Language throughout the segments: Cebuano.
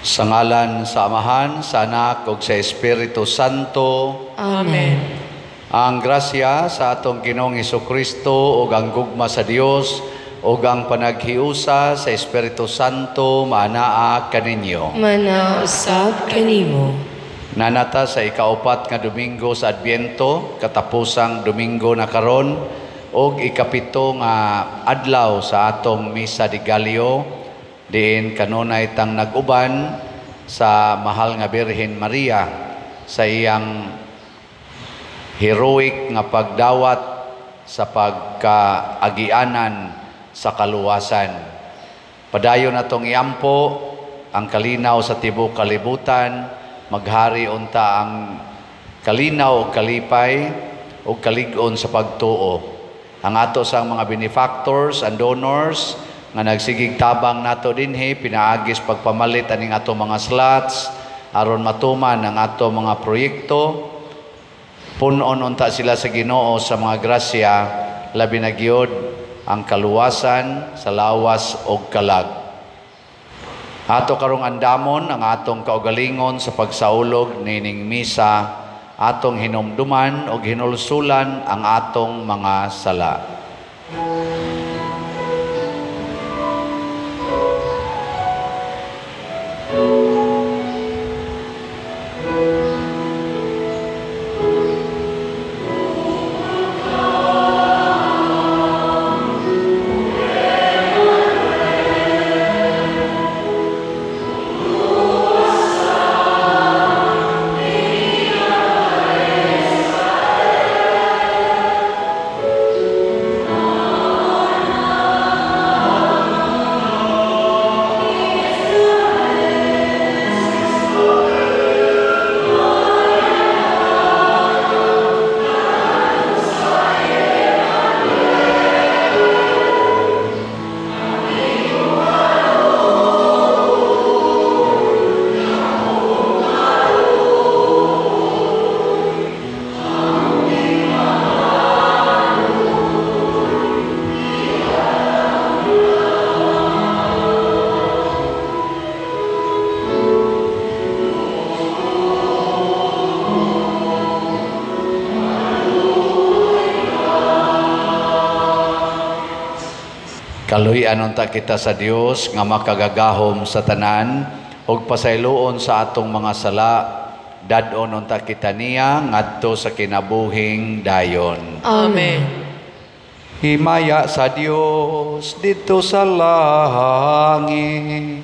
Sa ngalan sa Amahan, sa Anak, ug sa Espiritu Santo. Amen. Ang grasya sa atong Ginoong Hesukristo ug ang gugma sa Dios ug ang panaghiusa sa Espiritu Santo maanaa kaninyo. Manausab kanimo. Naa ta sa ikaupat nga Domingo sa Adbyento, katapusang Domingo na karon ug ikapito nga adlaw sa atong Misa de Gallo, diin kanunay tang nag-uban sa mahal nga Birhen Maria sa iyang heroic nga pagdawat sa pagkaagianan sa kaluwasan. Padayon natong iampo ang kalinaw sa tibuok kalibutan, maghari unta ang kalinaw ug kalipay ug kalig-on sa pagtuo. Ang ato sang mga benefactors and donors nga nagsigig tabang nato dinhi pinaagis pagpamalit aning ato mga slots aron matuman ang ato mga proyekto. Punon unta sila sa Ginoo sa mga grasya, labi na gyud ang kaluwasan sa lawas ug kalag. Ato karong andamon ang atong kaugalingon sa pagsaulog nining misa, atong hinumduman ug hinulsulan ang atong mga sala. Kaluy-an unta kita sa Dios nga makagagahom sa tanan ug pasayloon sa atong mga sala, dad-on unta kita niya ngadto sa kinabuhing dayon. Amen. Himaya sa Dios didto sa langit.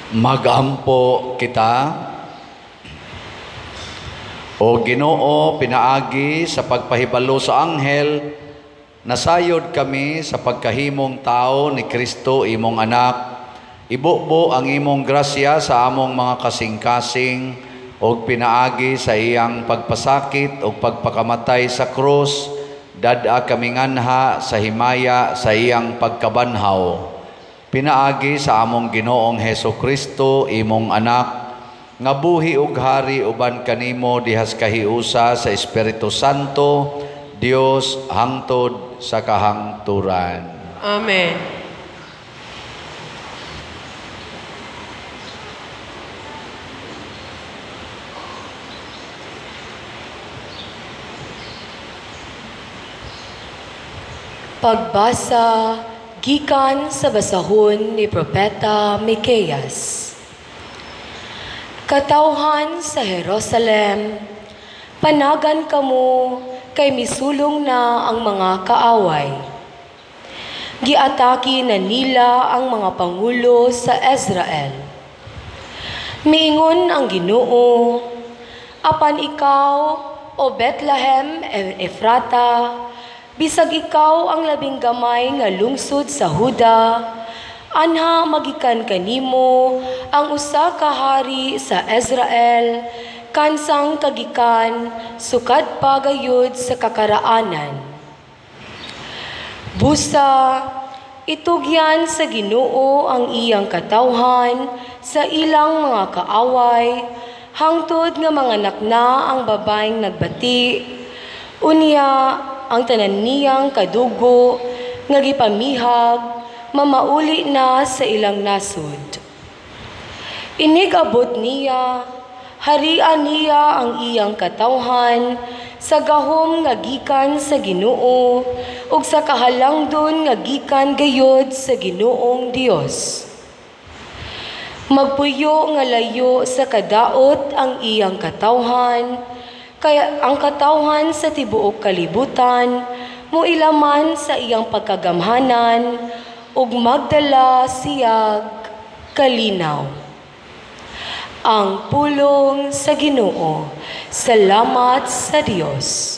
Magampo kita. O Ginoo, pinaagi sa pagpahibalo sa anghel, nasayod kami sa pagkahimong tao ni Kristo imong anak. Ibubo ang imong grasya sa among mga kasing-kasing og pinaagi sa iyang pagpasakit og pagpakamatay sa krus, dad-a kami nganha sa himaya sa iyang pagkabanhaw. Pinaagi sa among Ginoong Heso Kristo imong anak, nga buhi ug hari uban kanimo dihas kahiusa sa Espiritu Santo, Dios hangtod sa kahangturan. Amen. Pagbasa gikan sa basahon ni Propeta Miqueas. Katawhan sa Jerusalem, panagan kamo kay misulong na ang mga kaaway. Giatake na nila ang mga pangulo sa Israel. Miingon ang Ginoo, apan ikaw, o Bethlehem Efrata, bisag ikaw ang labing gamay nga lungsod sa Huda, anha magikan kanimo ang usa ka hari sa Israel, kansang kagikan sukad pa gayud sa kakaraanan. Busa, itugyan sa Ginoo ang iyang katawhan sa ilang mga kaaway, hangtod nga mga nakna ang babaeng nagbati, unya ang tanan niyang kadugo nga gipamihag mamauli na sa ilang nasod. Inig-abot niya, harian niya ang iyang katawhan sa gahom nga gikan sa Ginoo ug sa kahalangdon nga gikan gayod sa Ginoong Dios. Magpuyo nga layo sa kadaot ang iyang katawhan, kaya ang katawhan sa tibuok kalibutan moilaman sa iyang pagkagamhanan ug magdala siyag kalinaw. Ang pulong sa Ginoo. Salamat sa Dios.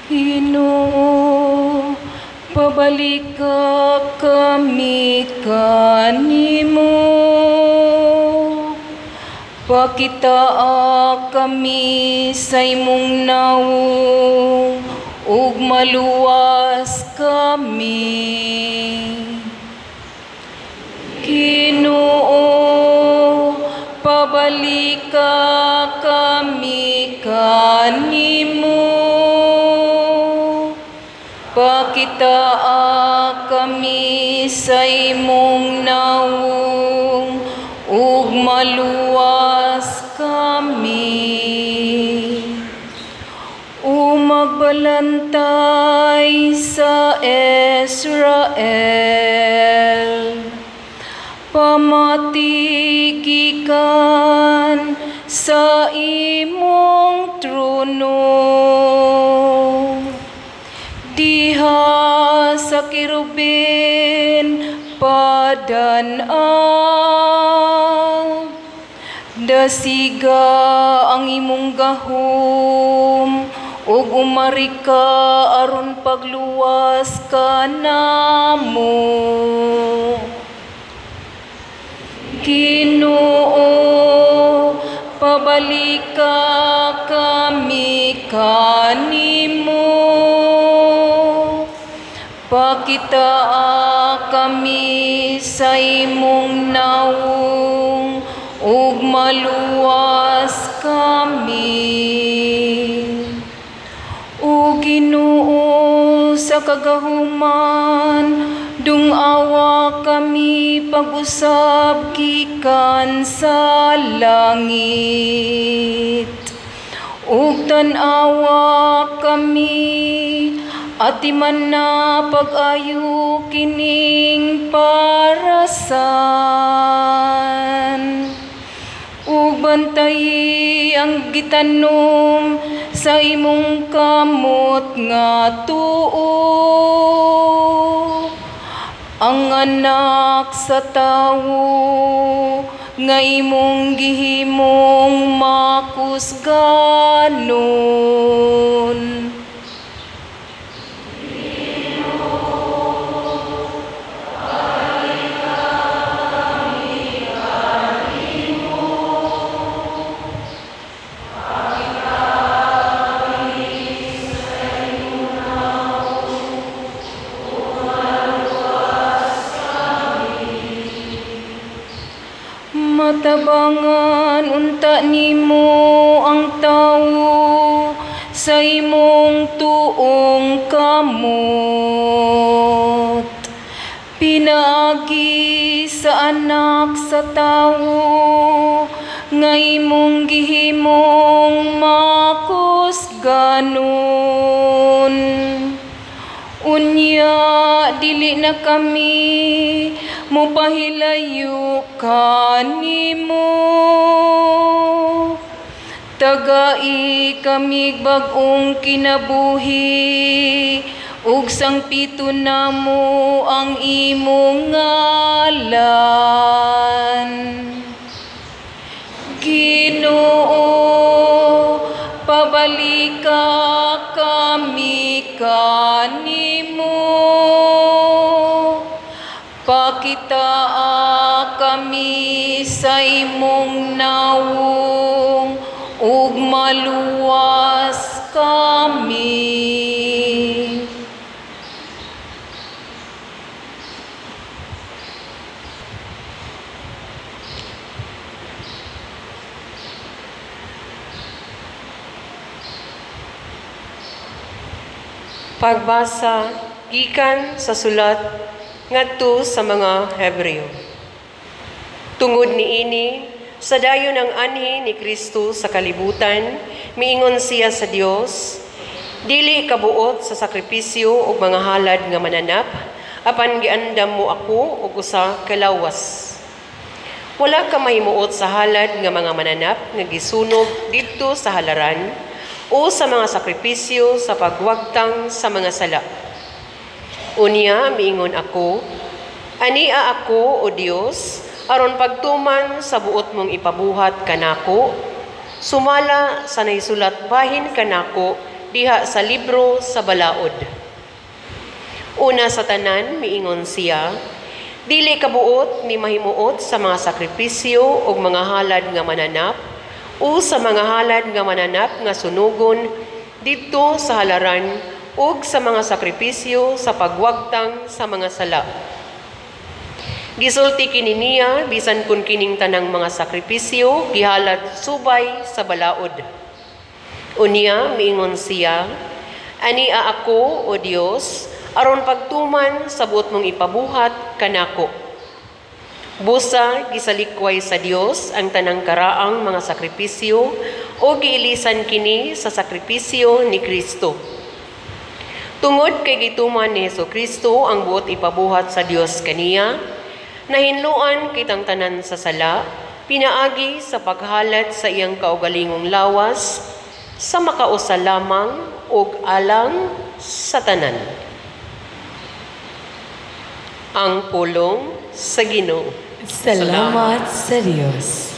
Ginoo, pabalika kami kanimo. Pakitaa kami sa imong nawong ug maluwas kami. Ginoo, pabalika kami kanimo. Pakitaa kami sa imong nawong ug maluwas kami. O magbalantay sa Israel, pamati gikan sa imong trono. Diha sa kerubin padan-ang, dasiga ang imong gahom ug umari ka aron pagluwas kanamo. Ginoo, pabalika kami kanimo. Pakitaa kami sa imong nawong ug maluwas kami. O Ginoo, sa kagahuman, dungawa kami pag-usab gikan sa langit. Ug tan-awa kami, atiman na pag-ayo kining parasan. Ug Ug bantayi ang gitanom sa imong kamot nga tuo. Ang anak sa tawo nga imong gihimong makusganon. Matabangan unta nimo ang tawo sa imong tuong kamot. Pinaagi sa anak sa tawo nga imong gihimong makusganon. Unya dili na kami mupahilayo kanimo. Tagai kami bag-ong kinabuhi ug sangpito namo ang imong ngalan. Ginoo, pabalika kami kanimo. Pakitaa kami sa imong nawong ug maluwas kami. Pagbasa gikan sa sulat ngadto sa mga Hebreo. Tungod niini, sa dayon ang anhi ni Kristo sa kalibutan, miingon siya sa Dios, dili kabuot sa sakripisyo ug mga halad nga mananap, apan giandam mo ako og usa ka lawas. Wala ka mahimuot sa halad nga mga mananap nga gisunog didto sa halaran o sa mga sakripisyo sa pagwagtang sa mga sala. Unya miingon ako, ania ako, o Dios, aron pagtuman sa buot mong ipabuhat kanako, sumala sa naisulat bahin kanako diha sa libro sa balaod. Una sa tanan, miingon siya, dili kabuot ni mahimuot sa mga sakripisyo ug mga halad nga mananap o sa mga halad nga mananap nga sunugon didto sa halaran ug sa mga sakripisyo sa pagwagtang sa mga sala. Gisulti kini niya bisan kun kining tanang mga sakripisyo gihalad subay sa balaod. Unya miingon siya, ania ako, o Dios, aron pagtuman sa buot mong ipabuhat kanako. Busa gisalikway sa Dios ang tanang karaang mga sakripisyo o giilisan kini sa sakripisyo ni Kristo. Tungod kay gituman ni Jesu-Kristo ang buot ipabuhat sa Dios kaniya, nahinloan kitang tanan sa sala, pinaagi sa paghalat sa iyang kaugalingong lawas, sa makausa lamang ug alang sa tanan. Ang pulong sa Ginoo. Salamat sa Dios.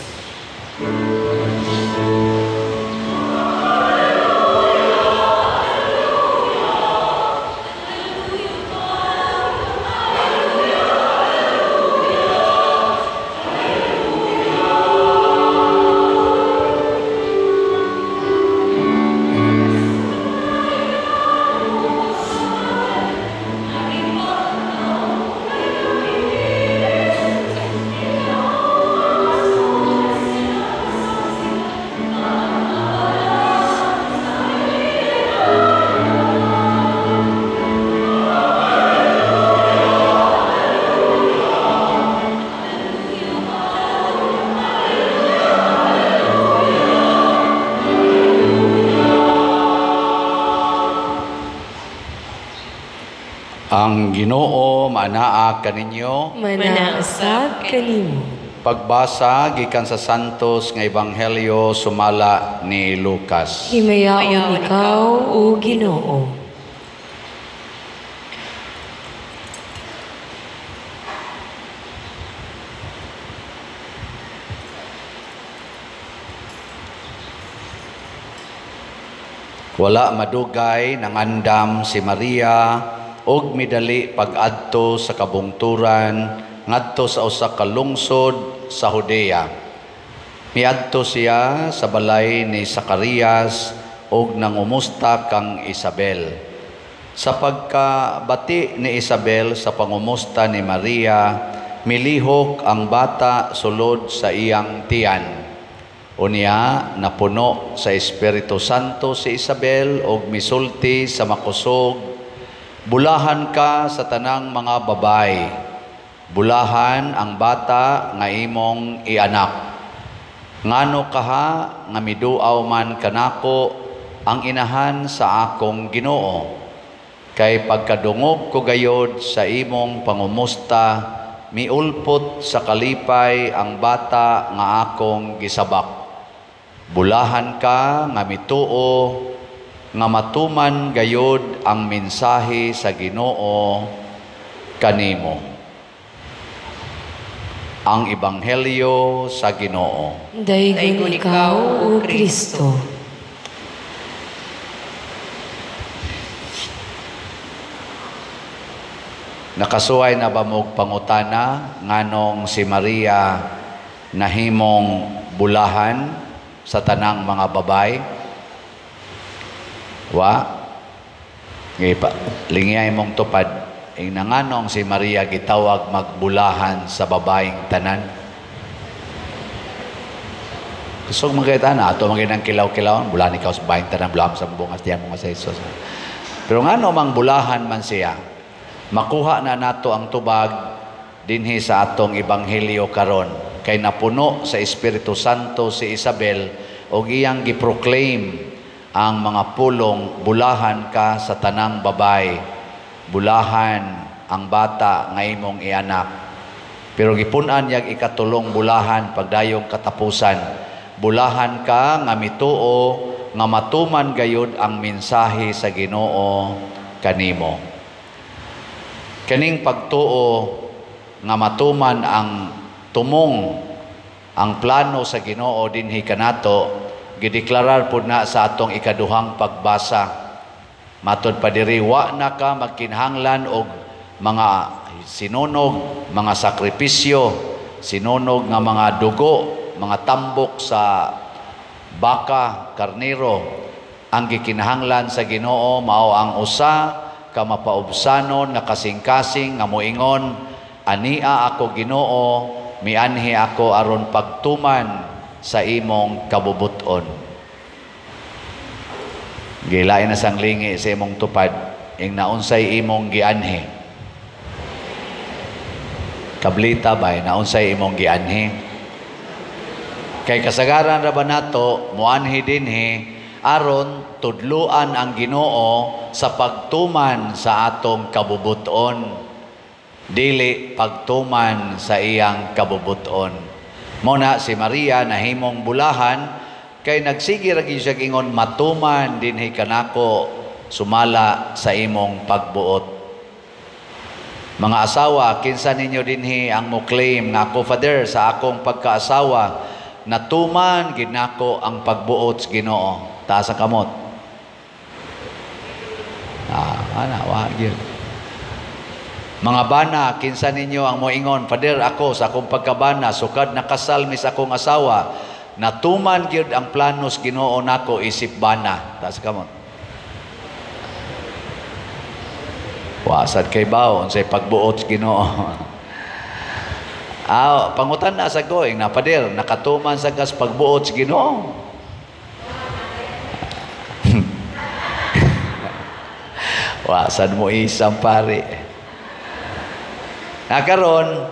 Ang Ginoo manaa kaninyo, Manaasab kanimo. Pagbasa gikan sa Santos nga Ebanghelyo sumala ni Lucas. Himayaon ikaw, o Ginoo. Wala madugay nangandam si Maria og midali pag-adto sa kabungturan ngadto sa usa ka lungsod sa Judea. Miadto siya sa balay ni Zacarias og nangumusta kang Isabel. Sa pagkabati ni Isabel sa pangumusta ni Maria, milihok ang bata sulod sa iyang tiyan. Unya napuno sa Espiritu Santo si Isabel og misulti sa makusog, bulahan ka sa tanang mga babay, bulahan ang bata nga imong ianak. Ngano kaha nga miduaw man kanako ang inahan sa akong Ginoo, kay pagkadungog ko gayod sa imong pangumusta, miulpot sa kalipay ang bata nga akong gisabak. Bulahan ka nga mituo nga matuman gayod ang mensahe sa Ginoo kanimo. Ang Ebanghelyo sa Ginoo. Daygon ikaw, O Kristo. Nakasuway na ba mo'g pangutana nganong si Maria nahimong bulahan sa tanang mga babay? Wa? Ngipa, lingiyay mong tupad. Ing nanganong si Maria gitawag magbulahan sa babaeng tanan. Kusog man kay tanan, ato man ginang kilaw-kilawan, bulahan ikaw sa babaeng tanan, bulahan sa bungas tiyan mo sa Jesus. Pero ngano mang bulahan man siya, makuha na nato ang tubag dinhi sa atong ebanghelyo karon. Kay napuno sa Espiritu Santo si Isabel og iyang giproclaim ang mga pulong, bulahan ka sa tanang babay, bulahan ang bata nga imong ianak. Pero gipun-an niyag ikatulong bulahan pagdayong katapusan. Bulahan ka nga mituo nga matuman gayud ang mensahe sa Ginoo kanimo. Kaning pagtuo nga matuman ang tumong ang plano sa Ginoo dinhi kanato, gideklarar pud na sa atong ikaduhang pagbasa. Matod pa diri, wa na ka magkinahanglan og mga sinunog, mga sakripisyo, sinunog nga mga dugo, mga tambok sa baka, karnero. Ang gikinahanglan sa Ginoo mao ang usa ka mapaubsanon nga kasing-kasing nga moingon, ania ako Ginoo, mianhi ako aron pagtuman sa imong kabubuton. Gilain na sang lingi sa imong tupad, ing naunsay imong gianhi. Kablita bay, naunsay imong gianhi. Kay kasagaran ra ba nato muanhi dinhi aron tudluan ang Ginoo sa pagtuman sa atong kabubuton, dili pagtuman sa iyang kabubuton. Muna si Maria nahimong bulahan kay nagsige ra gyud siya ingon, matuman dinhi kanako sumala sa imong pagbuot. Mga asawa, kinsa ninyo dinhi ang mo-claim nga ako, Father, sa akong pagkaasawa natuman gid nako ang pagbuot sa Ginoo? Taas ang kamot. Ana wa gyud. Mga bana, kinsa ninyo ang moingon, Father, ako sa akong pagkabana, sukad nakasal mis akong asawa, natuman gyud ang planos Ginoo nako isip bana. Taas kamot. Wasad kay bao unsay pagbuot sa Ginoo. Pangutan na sa ko, ing na Father, nakatuman sa kas pagbuot sa Ginoo. Wasad mo isang pare. Nakaron,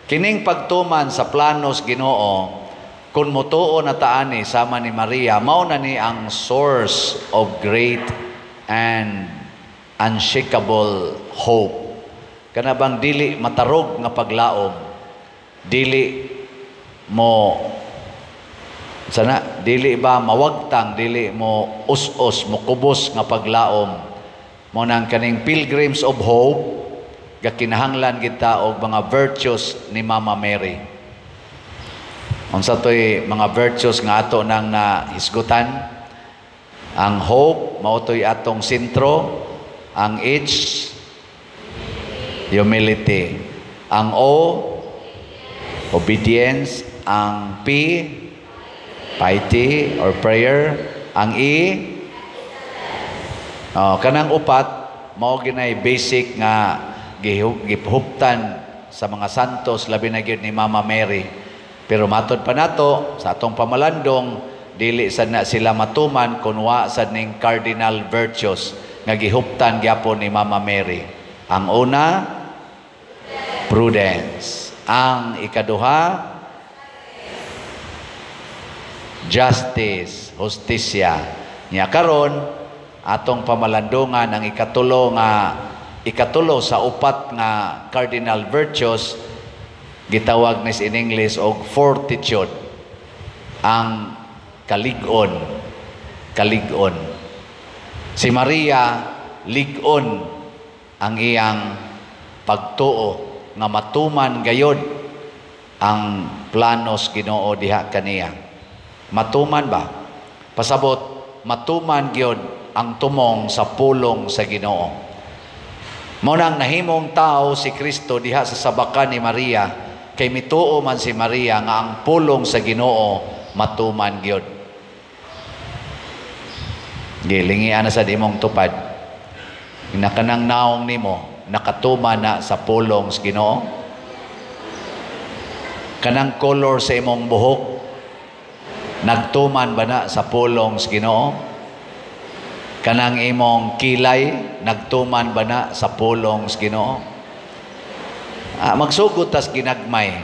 kining pagtuman sa planos Ginoo, kung mutuo na taani sama ni Maria, mao na ni ang source of great and unshakable hope. Kana bang dili matarog nga paglaom, dili mo sana, dili ba mawagtang, dili mo us-us, mo kubos nga paglaom. Mo nang kaning Pilgrims of Hope, gakinahanglan kita og mga virtues ni Mama Mary. Unsa toy mga virtues nga ato nang nahisgutan? Ang hope, mao toy atong sentro. Ang H, humility. Ang O, obedience. Ang P, piety or prayer. Ang E, oh, kanang upat, mao ginay basic nga gihuptan sa mga santos, labi na gyud ni Mama Mary. Pero matod pa nato sa atong pamalandong, dili sad na sila matuman kun wa sad ning cardinal virtues nga gihuptan gyapon ni Mama Mary. Ang una, prudence. Ang ikaduha, justice, hustisya. Nya karon atong pamalandungan ang ikatulo nga ikatulo sa upat nga cardinal virtues, gitawag nis in English og fortitude, ang kalig-on. Kalig-on. Si Maria, lig-on ang iyang pagtuo nga matuman gayod ang planos Ginoo diha kaniya. Matuman ba? Pasabot, matuman gyud ang tumong sa pulong sa Ginoo. Mao nang nahimong tao si Kristo diha sa sabakan ni Maria, kay mituo man si Maria nga ang pulong sa Ginoo matuman gyud. Gilingian na sa imong tupad. Inakanang naong nimo nakatuman na sa pulong sa Ginoo. Kanang color sa imong buhok nagtuman ba na sa pulong sa Ginoo? Kanang imong kilay nagtuman ba na sa pulong sa Ginoo? Magsugod tas ginagmay.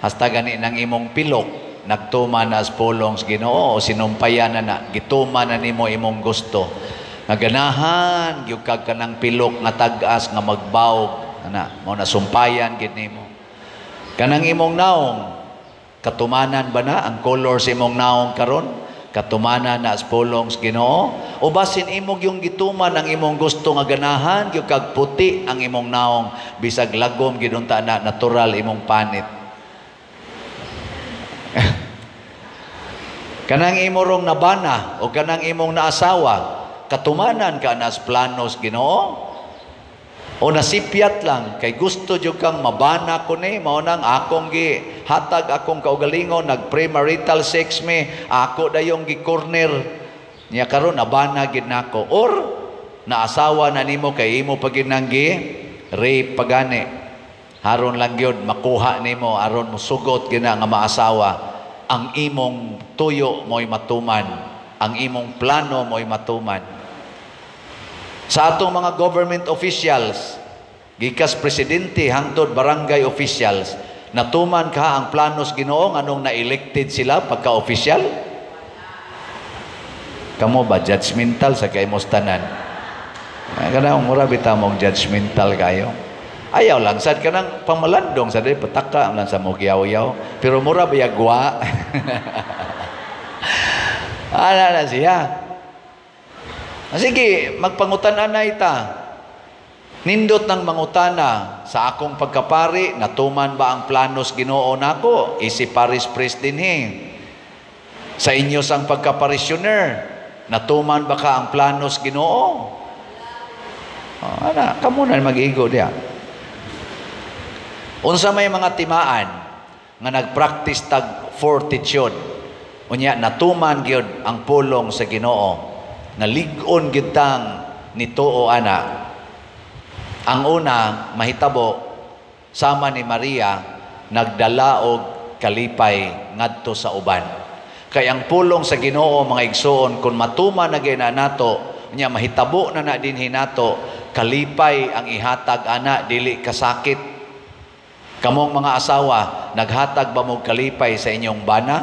Hasta gani nang imong pilok nagtuman na sa pulong sa Ginoo o sinumpayan na na, gituman na nimo imong gusto. Naganahan gyud kag kanang pilok nga tag-as nga magbawog ana, mao na sumpayan gid nimo. Kanang imong naong, katumanan ba na ang color sa imong naong karon? Katumanan na sa pulong sa Ginoo? O basin imong yung gituman ang imong gusto nga ganahan gyud kag puti ang imong naong, bisag lagom gyud unta na natural imong panit. Kanang imong nabana o kanang imong naasawa, katumanan ka na sa planos Ginoo? O nasipyat lang kay gusto jud kang mabana ko ni, mao nang akong gi hatag akong kaugalingon, nag premarital sex me, ako dayong gi corner niya karon nabana gid nako. Or naasawa na nimo kay imo pa gid nang gi rape pagani, haron lang gyud makuha nimo aron mosugot gid na nga maasawa. Ang imong tuyo mo'y matuman, ang imong plano mo'y matuman. Sa atong mga government officials, gikas presidente hangtod barangay officials, natuman ka ang planos Ginoo nganong na-elected sila pagka-official? Kamo ba judgmental sa kay mos tanan? Kanang mura bitaw mong judgmental kayo. Ayaw lang sad kanang pamalandong sad pataka lang sa mo giyaw-yaw, pero mura ba yagwa? Ana na siya. Sige, magpangutan-an na ita. Nindot ng mangutana sa akong pagkapari, natuman ba ang planos Ginoo nako? Isi paris priest dinhi. Sa inyo sang pagkaparisyoner, natuman ba ka ang planos Ginoo? Oh, ana, kamo na mag-igo diya. Unsa may mga timaan nga nagpractice tag fortitude, unya natuman gyud ang pulong sa Ginoo, nalig-on gyud tang nituo ana. Ang una mahitabo sama ni Maria, nagdala og kalipay ngadto sa uban. Kay ang pulong sa Ginoo, mga igsoon, kung matuman na gyud nato, unya mahitabo na na dinhi nato, kalipay ang ihatag ana, dili kasakit. Kamong mga asawa, naghatag ba mo kalipay sa inyong bana?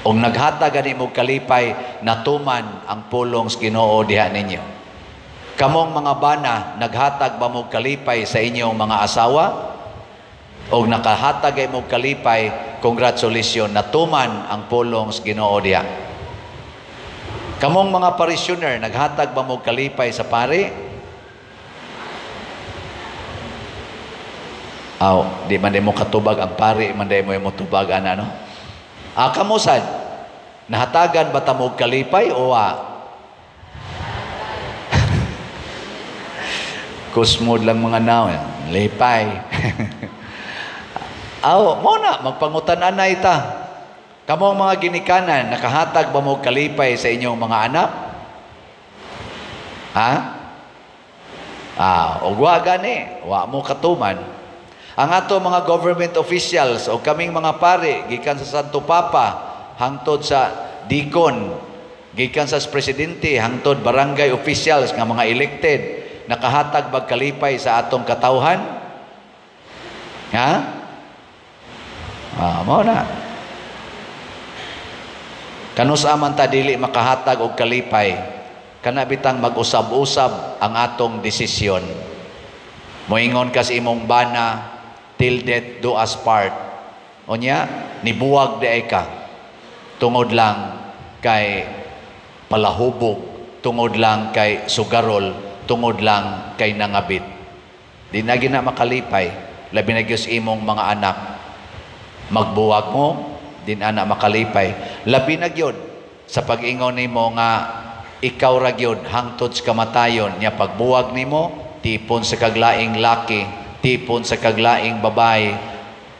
O naghatag gani mo kalipay, natuman ang pulong sa Ginoo diha ninyo. Kamong mga bana, naghatag ba mo kalipay sa inyong mga asawa? Og nakahatag ay mo kalipay, congratulations, natuman ang pulong sa Ginoo diha. Kamong mga parishioner, naghatag ba mo kalipay sa pari? Aw, di man di mo katubag ang pari, man di mo mo tubag ana, no? Ah, kamusad, nahatagan ba ta mo kalipay o wa? Kusmod lang mga naw, lipay. Aw, mo na, magpangutan-anay ta. Kamong mga ginikanan, nakahatag ba mo kalipay sa inyong mga anak? Ha? Ah, og wa gani, wa mo katuman. Ang ato mga government officials o kaming mga pari, gikan sa Santo Papa, hangtod sa deacon, gikan sa presidente, hangtod barangay officials nga mga elected, nakahatag bag kalipay sa atong katawhan? Ha? Ah, mao na. Kanus-a man ta dili makahatag og kalipay, kana bitang mag-usab-usab ang atong desisyon. Moingon ka sa imong bana, till death do us part. Unya, nibuwag di ay ka. Tungod lang kay palahubog, tungod lang kay sugarol, tungod lang kay nangabit. Di na gina makalipay, labi na gyud sa imong mga anak. Magbuwag mo, di na makalipay. Labi na gyud sa pag-ingon nimo nga ikaw ra gyud hangtod sa kamatayon, nya pagbuwag nimo, tipon sa kaglaing laki, tipon sa kaglaing babae,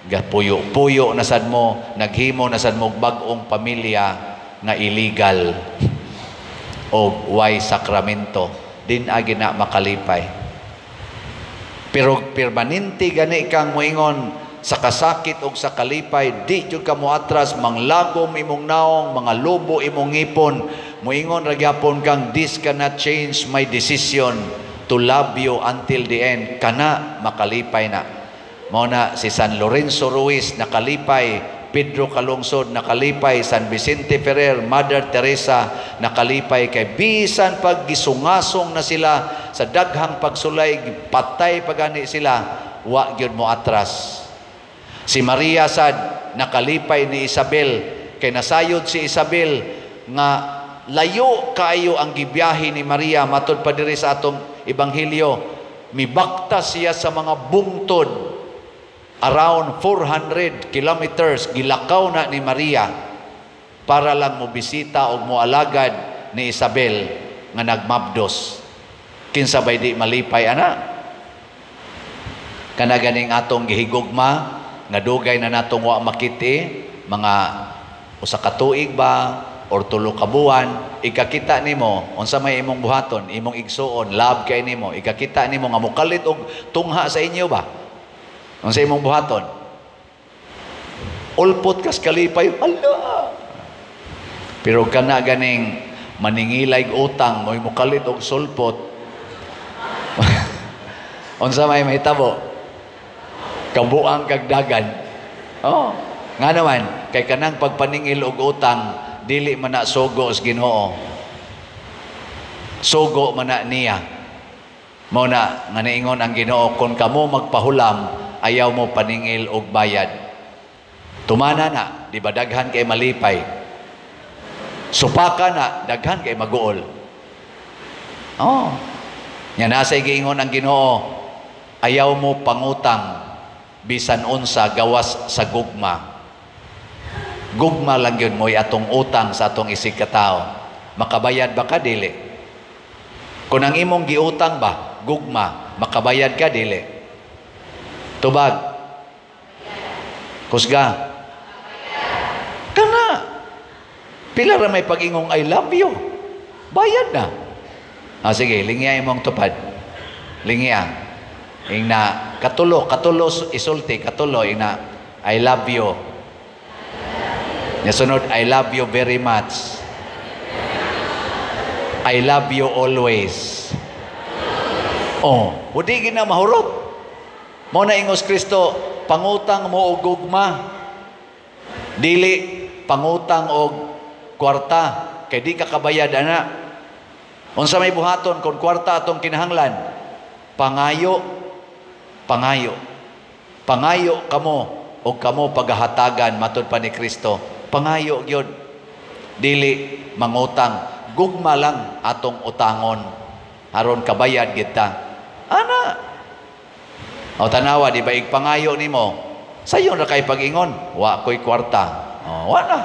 gapuyo-puyo na sad mo, naghimo na sad mo bag-ong pamilya nga illegal o way sakramento, din agi na makalipay. Pero permanente gani kang moingon sa kasakit og sa kalipay, di jud ka moatras, manglagom imong naong, mga lobo imong ngipon, moingon ra gyapon kang, this cannot change my decision to love you until the end. Kana makalipay na. Mao na si San Lorenzo Ruiz nakalipay, Pedro Calungsod nakalipay, San Vicente Ferrer, Mother Teresa nakalipay, kay bisan pag gisungasong na sila sa daghang pagsulay, patay pagani sila, wa gyud mo atras. Si Maria sad nakalipay ni Isabel, kay nasayod si Isabel nga layo kaayo ang gibiyahe ni Maria matud pa diri sa atong ebanghelyo. Mibakta siya sa mga bungtod, around 400 kilometers gilakaw na ni Maria para lang mobisita og moalagad ni Isabel nga nagmabdos. Kinsa bay di malipay ana? Kana ganing atong gihigugma nga dugay na natong wa makiti, mga usa ka tuig ba or 3 ka buwan, ikakita nimo unsa may imong buhaton, imong igsuon, love kay nimo, ikakita nimo nga mokalit og tungha sa inyo ba? Unsa imong buhaton? Ulpot kas kalipay, ala. Pero kana ganing maningilay utang, mo'y mokalit og sulpot. Unsa may mahitabo? Kabuang kag dagan. Oh, nga naman kay kanang pagpaningil og utang dili man na sugo sa Ginoo. Sugo man na niya. Mao na nga niingon ang Ginoo, kon kamo magpahulam, ayaw mo paningil og bayad. Tumana na, di ba daghan kay malipay? Supaka na, daghan kay maguol. Oh. Nya nasa giingon ang Ginoo, ayaw mo pangutang bisan unsa gawas sa gugma. Gugma lang yun mo'y atong utang sa atong isig katao. Makabayad ba ka? Dili. Kung ang imong giutang ba, gugma, makabayad ka? Dili. Tubag. Kusga. Kana. Pila ra may pag-ingong I love you. Bayad na. Ah, sige, lingya imong tupad. Lingya. Ingna, katulo, katulo isulti, katulo, ingna, I love you. Nasunod, I love you very much. I love you always. Oh, udi gina mahurot. Mao na ingos Kristo, pangutang mo og gugma. Dili pangutang og kwarta kay di ka kabayad ana. Unsa may buhaton kon kwarta atong kinahanglan? Pangayo, pangayo. Pangayo kamo og kamo pagahatagan, matud pa ni Kristo. Pangayo gyud. Dili mangutang, gugma lang atong utangon aron kabayad kita. Ana. O tanawa, di ba igpangayo nimo? Sayon ra kay pag-ingon, wa ko'y kwarta. O, wa na.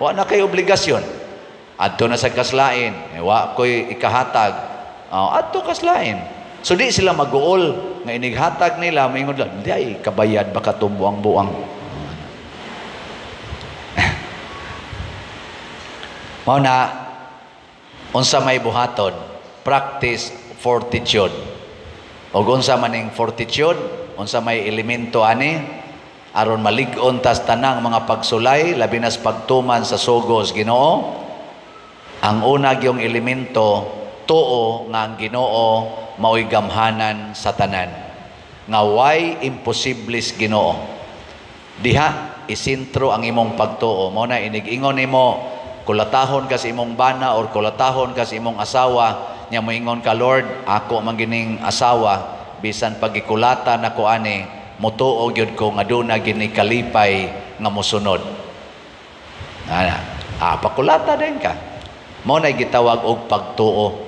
Wa na kay obligasyon. Adto na sa kaslain, eh, wa ko'y ikahatag. O, adto kaslain. So di sila maguol nga inighatag nila, maingon lang, di ay kabayad baka tumbuang-buang. Mao na unsa may buhaton, practice fortitude. Og unsa maning fortitude, unsa may elemento ani aron malig-on tas tanang mga pagsulay, labi nas pagtuman sa sugos Ginoo. Ang una gyung elemento, tuo nga ang Ginoo maoy gamhanan sa tanan. Nga way imposibles Ginoo. Diha isintro ang imong pagtuo. Mao na inig-ingon nimo, kulatahon ka sa imong bana or kulatahon ka sa imong asawa, nya moingon ka, Lord, ako man gining asawa, bisan pagikulata nako ani, motuo gyud ko nga duna gini kalipay nga mosunod. Ana, pakulata din ka. Mao na gitawag og pagtuo.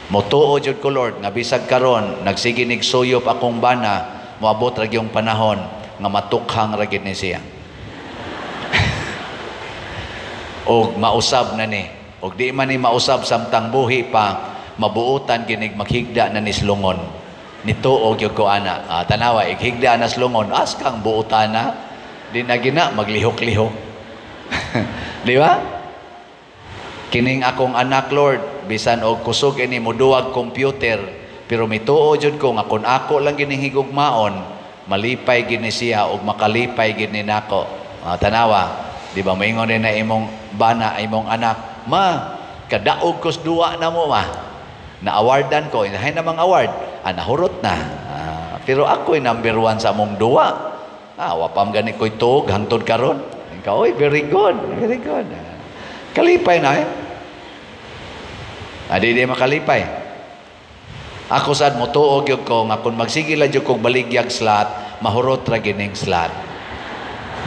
Motuo jud ko, Lord, nga bisag karon nagsige nig suyop akong bana, moabot ra gyung panahon nga matukhang ra gid ni siya. Og mausab na ni. Og di man ni mausab samtang buhi pa, mabuotan ginig maghigda na ni slungon. Nituo gyud ko ana. Tanawa, ighigda na slungon, as kang buotan na. Di na gina maglihok-lihok. Di ba? Kining akong anak, Lord, bisan og kusog ini moduwag computer, pero mituo jud ko nga kun ako lang gining higugmaon, malipay gini siya og makalipay gini nako. Tanawa, di ba moingon din na imong bana, imong anak, ma, kadaog kos duwa na mo, ma. Na-awardan ko, inahay namang award, nahurot na. Pero ako'y number 1 sa among duwa. Wapam gani ko'y tuog, hangtod karon. Ikaw, oy, very good, very good. Kalipay na eh. Di di makalipay. Ako sad motuo gyud ko nga kun magsige lang gyud kog baligyag slot, mahurot ra gining slot.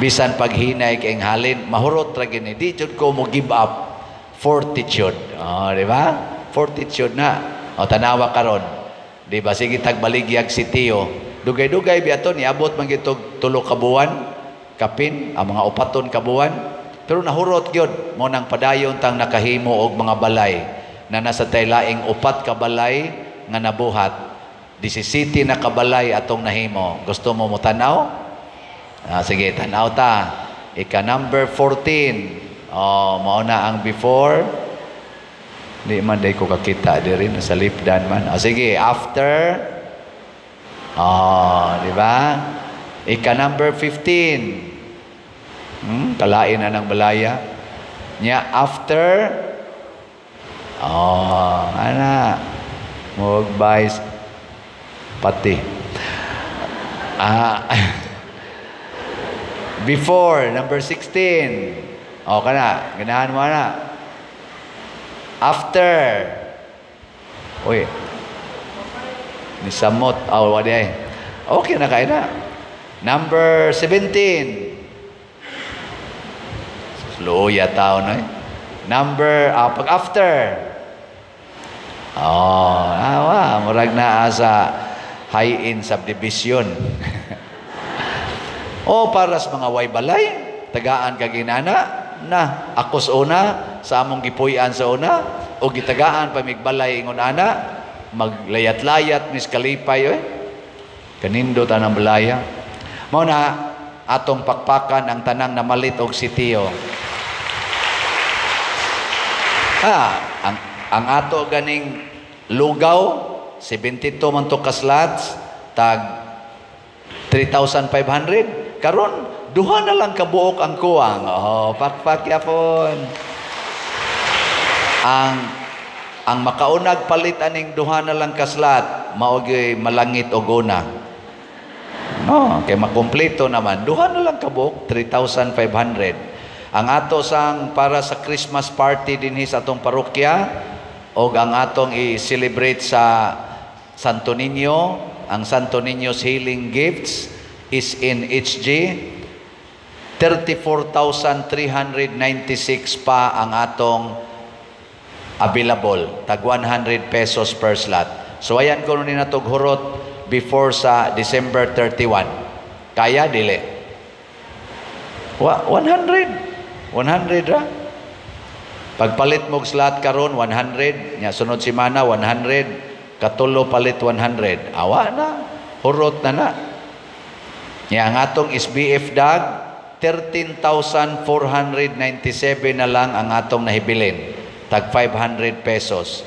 Bisan paghinay kay halin, mahurot ra gini. Di jud ko mo give up. Fortitude. Oh, di ba? Fortitude na. O tanawa karon. Di ba sige tag baligyag si Tio. Dugay-dugay biya to niabot man gyud tog 3 ka buwan, kapin ang mga 4 ka buwan. Pero nahurot gyud mo nang padayon tang nakahimo og mga balay na nasa taylaing 4 ka balay nga nabuhat. 17 na kabalay atong nahimo. Gusto mo mo tan-aw? Sige, tan-aw ta. Ika number 14. Oh, mao na ang before. Di man day ko kakita diri nasa lipdan man. Oh, sige, after. Oh, di ba? Ika number 15. Kalain na ng balaya. Nya after. Oh, ana. Mog-buy pati. Before, number 16. O, kana. Ganahan mo na. After. Uy. Nisamot. Oh, wala eh. Okay na kayo na. Number 17. Luya tao na eh. Number, pag after. Oh, awa. Murag na sa high-end subdivision. O, para sa mga way balay, tagaan ka ginana, na, ako sa una, sa among gipuy-an sa una, o gitagaan pa migbalay ingon ana, maglayat-layat, mis kalipay, oy. Kanindo tanang balaya. Mao na, atong pakpakan ang tanang namalit og sitio. Ang ato ganing lugaw, 72 man to ka slots, tag 3,500. Karon duha na lang kabuok ang kuwang. Oh, pakpak yapon. Ang makaunag palit aning duha na lang ka slot, mao gyud malangit og una. No, kay makumpleto naman. Duha na lang kabuok, 3,500. Ang ato sang para sa Christmas party dinhi sa atong parokya og ang atong i-celebrate sa Santo Niño, ang Santo Niño's Healing Gifts, SNHG, 34,396 pa ang atong available, tag 100 pesos per slot. So ayan ko ni natog hurot before sa December 31. Kaya dili? 100. 100 ra. Pagpalit mo og slot karon 100, nya sunod semana 100, katulo palit 100. Awa na, hurot na na. Nya ang atong SBF DAG, 13,497 na lang ang atong nahibilin. Tag 500 pesos.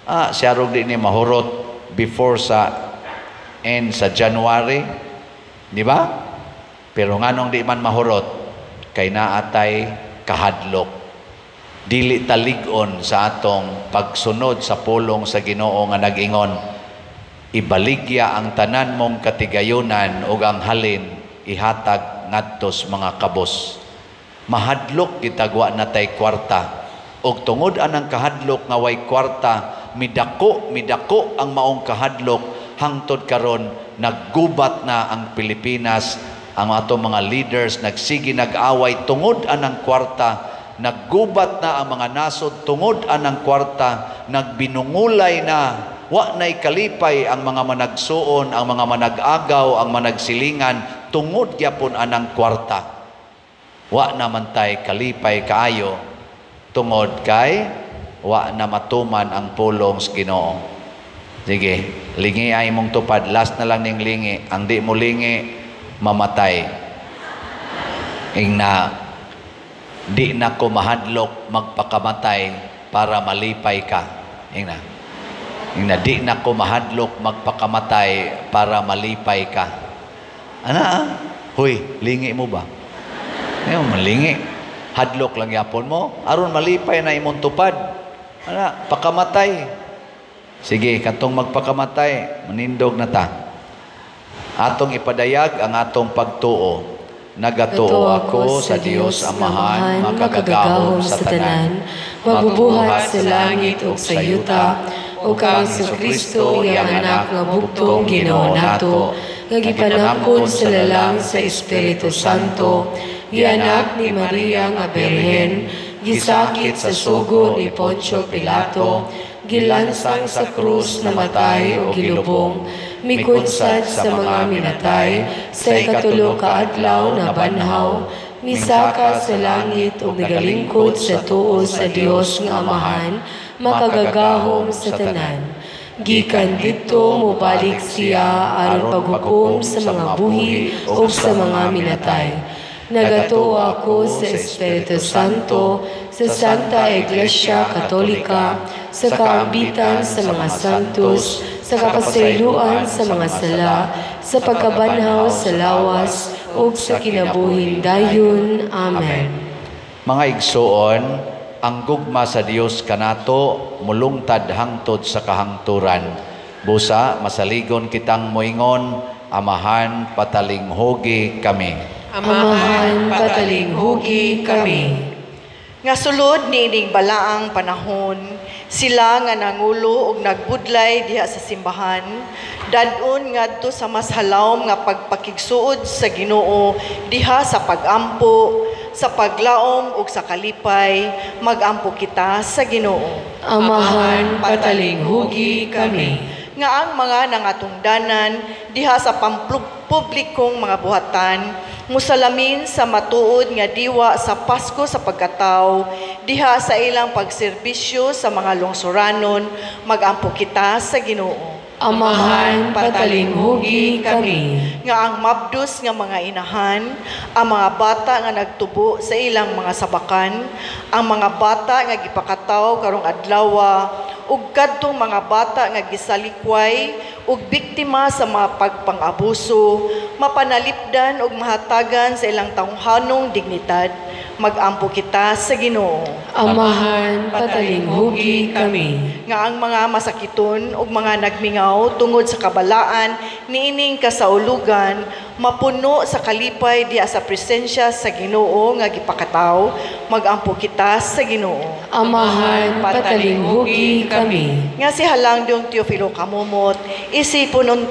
Siya rog di ni mahurot before sa end sa January. Di ba? Pero nganong di man mahurot, kay naatay kahadlok. Dili talig-on sa atong pagsunod sa pulong sa Ginoo nga nag-ingon, ibaligya ang tanan mong katigayunan ug ang halin ihatag ngadtos mga kabos. Mahadlok gitagwa na tay kwarta. Og tungod anang kahadlok nga way kwarta, midako, midako ang maong kahadlok hangtod karon naggubat na ang Pilipinas, ang atong mga leaders nagsige nag-away tungod anang kwarta, naggubat na ang mga nasod tungod anang kwarta, nagbinungulay na, wa na'y kalipay ang mga managsuon, ang mga manag-agaw, ang managsilingan tungod gyapon anang kwarta. Wa naman tay kalipay kaayo tungod kay wa na matuman ang pulong sa Ginoo. Sige, lingi ay mong tupad, last na lang ning lingi. Ang di mo lingi, mamatay. Ingna, di na ko mahadlok magpakamatay para malipay ka. Ingna. Ingna, di na ko mahadlok magpakamatay para malipay ka. Ana, ah? Huy, lingi mo ba? Ayaw, malingi. Hadlok lang yapon mo. Aron malipay na imong tupad. Ana, pakamatay. Sige, katong magpakamatay, manindog na ta. Atong ipadayag ang atong pagtuo. Nagatuo ako sa Dios Amahan, makagagahom sa tanan, magbubuhat sa langit ug sa yuta, ug kang Kristo iyang anak nga bugtong Ginoo nato, nga gipanangkon sa lalang sa Espiritu Santo, gianak ni Maria nga Birhen, gisakit sa sugo ni Poncio Pilato, gilansang sa krus, namatay o gilubong, mikunsad sa mga minatay, sa ikatulo ka adlaw na banhaw, misaka sa langit ug nagalingkod sa tuo sa Dios nga Amahan, makagagahom sa tanan. Gikan didto mobalik siya aron paghukom sa mga buhi ug sa mga minatay. Nagatuo ako sa Espiritu Santo, sa Santa Iglesia Katolika, sa kaambitan sa mga santos, sa kapasayloan sa mga sala, sa pagkabanhaw sa lawas, ug sa kinabuhing dayon. Amen. Mga igsuon, ang gugma sa Dios kanato mulungtad hangtod sa kahangturan. Busa masaligon kitang moingon, Amahan, patalinghugi kami. Amahan, patalinghugi kami. Nga sulod niining balaang panahon, sila nga nangulo og nagbudlay diha sa simbahan, dadon ngadto sa mas halawom nga pagpakigsuod sa Ginoo diha sa pagampo, sa paglaom ug sa kalipay, magampo kita sa Ginoo. Amahan, patalinghugi kami. Nga ang mga nangatungdanan diha sa pampublikong mga buhatan, musalamin sa matuod nga diwa sa Pasko sa pagkatao, diha sa ilang pagserbisyo sa mga lungsuranon, magampo kita sa Ginoo. Amahan, patalinghugi kami. Nga ang mabdos nga mga inahan, ang mga bata nga nagtubo sa ilang mga sabakan, ang mga bata nga gipakataw karong adlawa, ug kadtong mga bata nga gisalikway ug biktima sa mga pagpang-abuso, mapanalipdan ug mahatagan sa ilang tawhanong dignidad, Magampo kita sa Ginoo. Amahan, patalinghugi kami. Nga ang mga masakiton ug mga nagmingaw tungod sa kabalaan niining kasaulugan mapuno sa kalipay diha sa presensya sa Ginoo nga gipakataw. Magampo kita sa Ginoo. Amahan, patalinghugi kami. Nga si Halangdong Teofilo Camomot isipon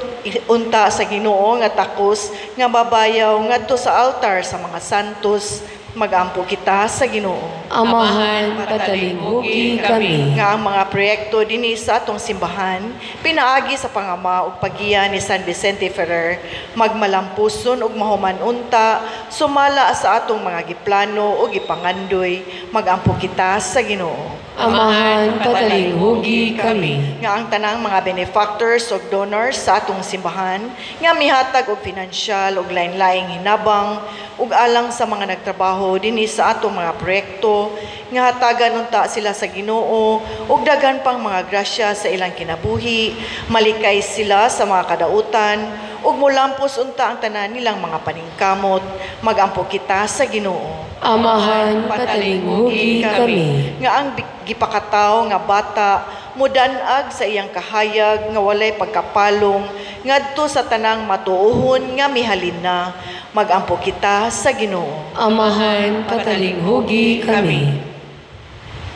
unta sa Ginoo nga takos nga babayaw ngadto sa altar sa mga santos. Magampo kita sa Ginoo. Amahan, patalinghugi kami. Nga ang mga proyekto dinhi sa atong simbahan pinaagi sa pangama ug paggiya ni San Vicente Ferrer magmalampuson ug mahuman unta sumala sa atong mga giplano ug gipangandoy. Magampo kita sa Ginoo. Amahan, patalinghugi kami. Nga ang tanang mga benefactors ug donors sa atong simbahan nga mihatag og pinansyal ug lain-laing hinabang ug alang sa mga nagtrabaho dinhi sa atong mga proyekto nga hatagan unta sila sa Ginoo ug daghan pang mga grasya sa ilang kinabuhi, malikay sila sa mga kadautan ug molampos unta ang tanan nilang mga paningkamot. Magampo kita sa Ginoo. Amahan, patalinghugi kami. Nga ang gipakataw nga bata mudanag sa iyang kahayag nga walay pagkapalong ngadto sa tanang matuohon nga mihalin na. Magampo kita sa Ginoo. Amahan, patalinghugi kami.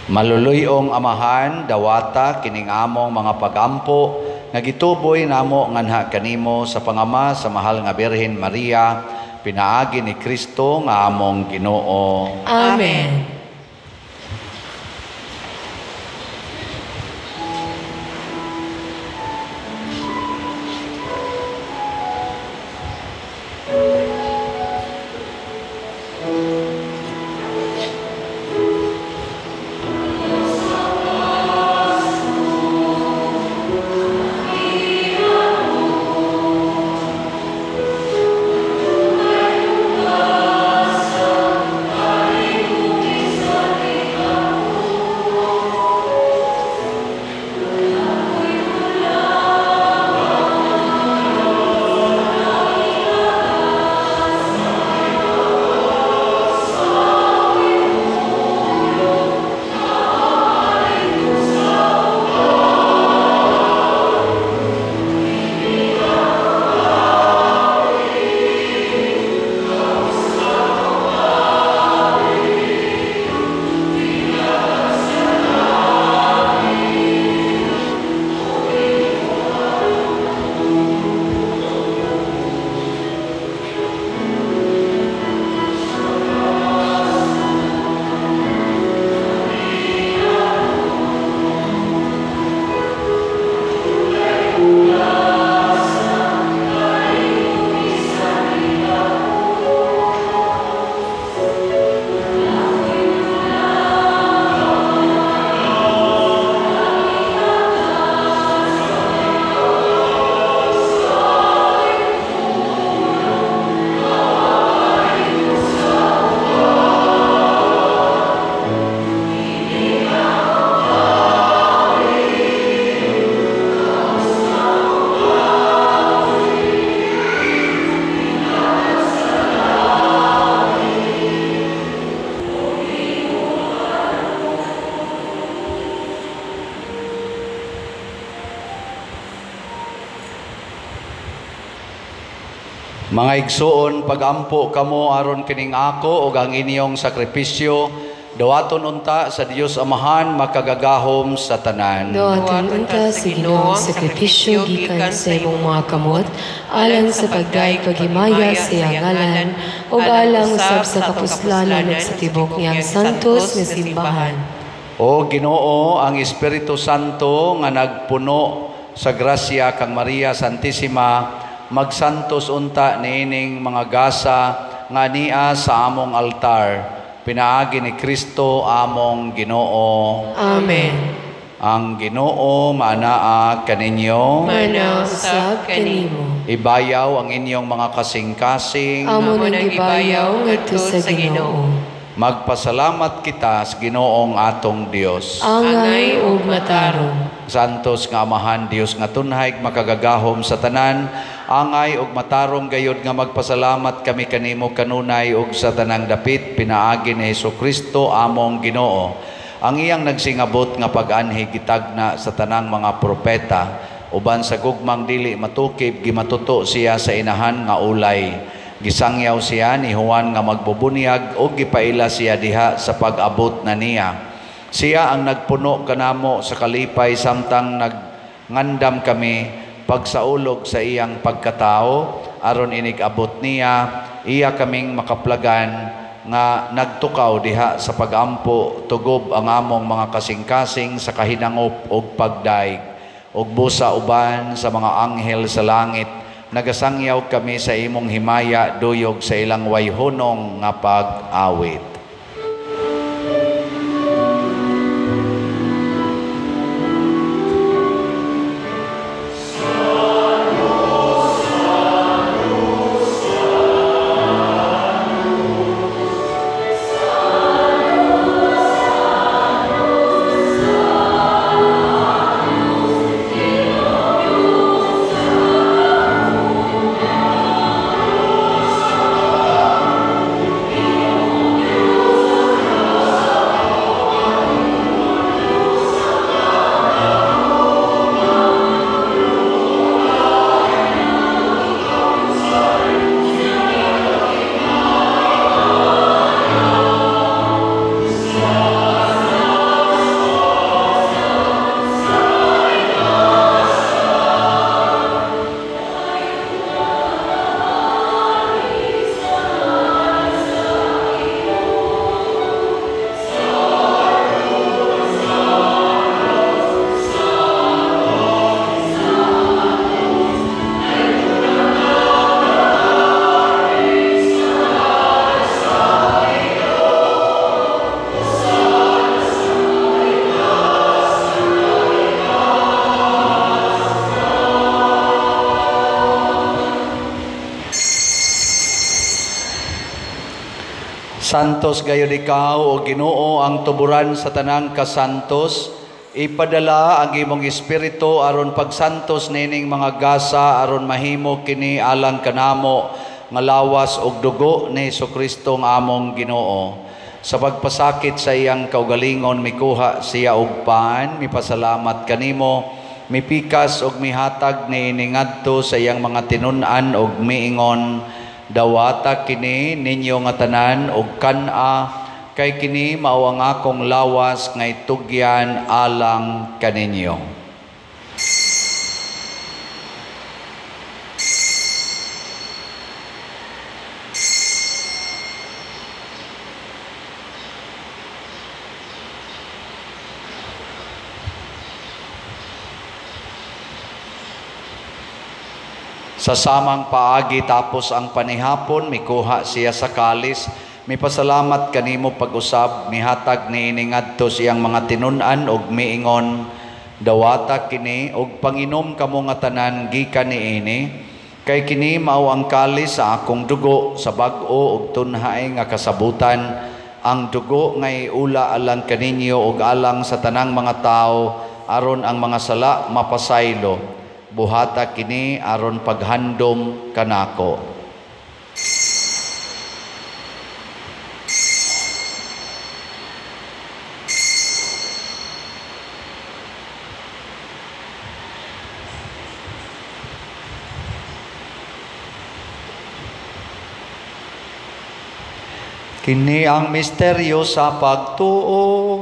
Maluluyong Amahan, dawata kining among mga pagampo nga gituboy namo nganha kanimo sa pangama sa mahal nga Birhen Maria, pinaagi ni Kristo nga among Ginoo. Amen. Mga igsuon, pagampo kamo aron kining ako ug ang inyong sakripisyo, dawaton unta sa Dios Amahan makagagahom sa tanan. Dawaton unta sa Ginoo ang sakripisyo gikan sa imong mga kamot, alang sa pagdayeg paghimaya sa iyang ngalan, ug alang usab sa kapuslanan ug sa tibok niyang santos nga simbahan. O Ginoo, ang Espiritu Santo nga nagpuno sa grasya kang Maria Santissima, magsantos unta niining mga gasa nga nia sa among altar, pinaagi ni Kristo among Ginoo. Amen. Ang Ginoo maanaa kaninyo, Maanaa usab kanimo. Ibayaw ang inyong mga kasing-kasing. Amo nang gibayaw ngadto sa Ginoo. Magpasalamat kita sa Ginoong atong Dios. Angay ug matarong. Santos nga Amahan, Dios nga tunhay, makagagahom sa tanan, angay ug matarong gayod nga magpasalamat kami kanimo kanunay ug sa tanang dapit pinaagi ni Hesukristo among Ginoo. Ang iyang nagsingabot nga pag-anhi gitagna sa tanang mga propeta, uban sa gugmang dili matukib gimatuto siya sa inahan nga ulay. Gisangyaw siya ni Juan nga magbubunyag ug gipaila siya diha sa pag-abot na niya. Siya ang nagpuno kanamo sa kalipay samtang nagngandam kami pagsaulog sa iyang pagkatao, aron inig-abot niya iya kaming makaplagan nga nagtukaw diha sa pagampo tugob ang among mga kasing-kasing sa kahinangop ug pagdaig ug busa uban sa mga anghel sa langit. Nagasangyaw kami sa imong himaya duyog sa ilang wayhunong nga pag-awit. Santos gayud ikaw, o Ginoo, ang tuburan sa tanang kasantos. Ipadala ang imong espiritu aron pagsantos nining mga gasa aron mahimo kini alang kanamo nga lawas ug dugo ni Hesukristo nga among Ginoo. Sa pagpasakit sa iyang kaugalingon mikuha siya og pan, mipasalamat kanimo, mipikas ug mihatag niini ngadto sa iyang mga tinun-an ug miingon, dawata kini ninyo nga tanan og kan-a, kay kini mao ang akong lawas nga itugyan alang kaninyo. Sa samang paagi tapos ang panihapon, mikuha siya sa kalis, mipasalamat kanimo pag-usab, mihatag niini ngadto siyang mga tinun-an ug miingon, dawata kini ug panginom kamo nga tanan gikan niini, kay kini mao ang kalis sa akong dugo sa bag-o ug tunhay nga kasabutan, ang dugo nga iula alang kaninyo ug alang sa tanang mga tawo aron ang mga sala mapasaylo. Buhata kini aron paghandom kanako. Kini ang misteryo sa pagtuo.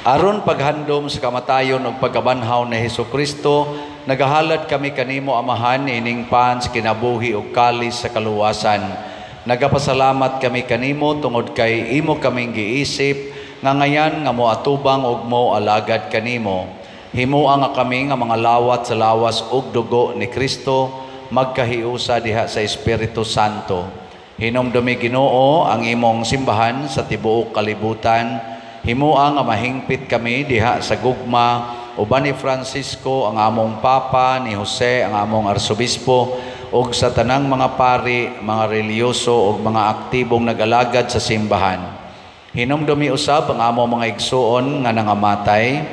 Aron paghandom sa kamatayon ug pagkabanhaw ni Hesukristo, nagahalad kami kanimo, Amahan, ining pan sa kinabuhi ug kalis sa kaluwasan. Nagapasalamat kami kanimo tungod kay imo kaming giisip nga ngayan nga moatubang ug mo alagad kanimo. Himoa nga kami nga mga lawat sa lawas ug dugo ni Kristo magkahiusa diha sa Espiritu Santo. Hinumdumi, Ginoo, ang imong simbahan sa tibuok kalibutan. Himoa nga mahingpit kami diha sa gugma uban ni Francisco ang among Papa, ni Jose ang among Arsobispo, ug sa tanang mga pari, mga relihiyoso ug mga aktibong nag-alagad sa simbahan. Hinumdumi usab ang among mga igsuon nga nangamatay.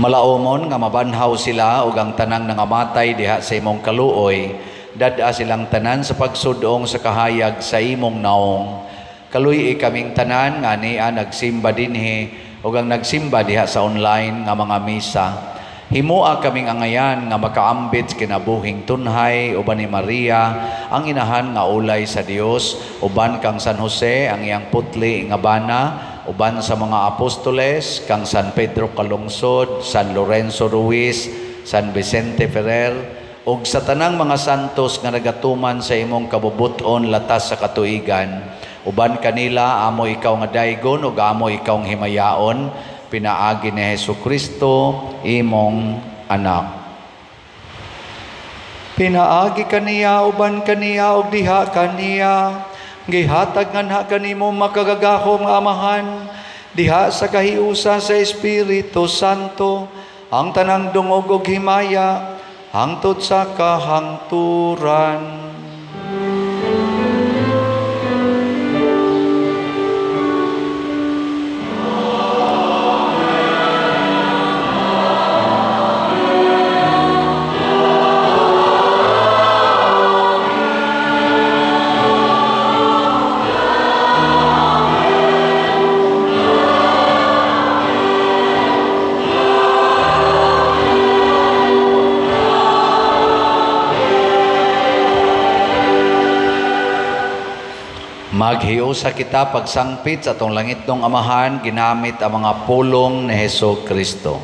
Malaumon nga mabanhaw sila ug ang tanang nangamatay diha sa imong kaluoy. Dad-a silang tanan sa pagsudong sa kahayag sa imong naong. Kaluy-i kaming tanan nga ania nagsimba dinhi ug ang nagsimba diha sa online nga mga misa. Himoa kaming angayan nga makaambit sa kinabuhing tunhay uban ni Maria ang inahan nga ulay sa Dios, uban kang San Jose ang iyang putli nga bana, uban sa mga apostoles kang San Pedro Calungsod, San Lorenzo Ruiz, San Vicente Ferrer, ug sa tanang mga santos nga nagatuman sa imong kabubut-on latas sa katuigan. Uban kanila amo ikaw nga daygon ug amo ikaw nga himayaon, pinaagi ni Hesukristo imong anak. Pinaagi kaniya, uban kaniya, ug diha kaniya, gihatag nganha kanimo makagagahom nga Amahan diha sa kahiusa sa Espiritu Santo ang tanang dungog ug himaya hangtod sa kahangturan. Maghiusa kita pagsangpit sa atong langitnong Amahan ginamit ang mga pulong ni Hesukristo.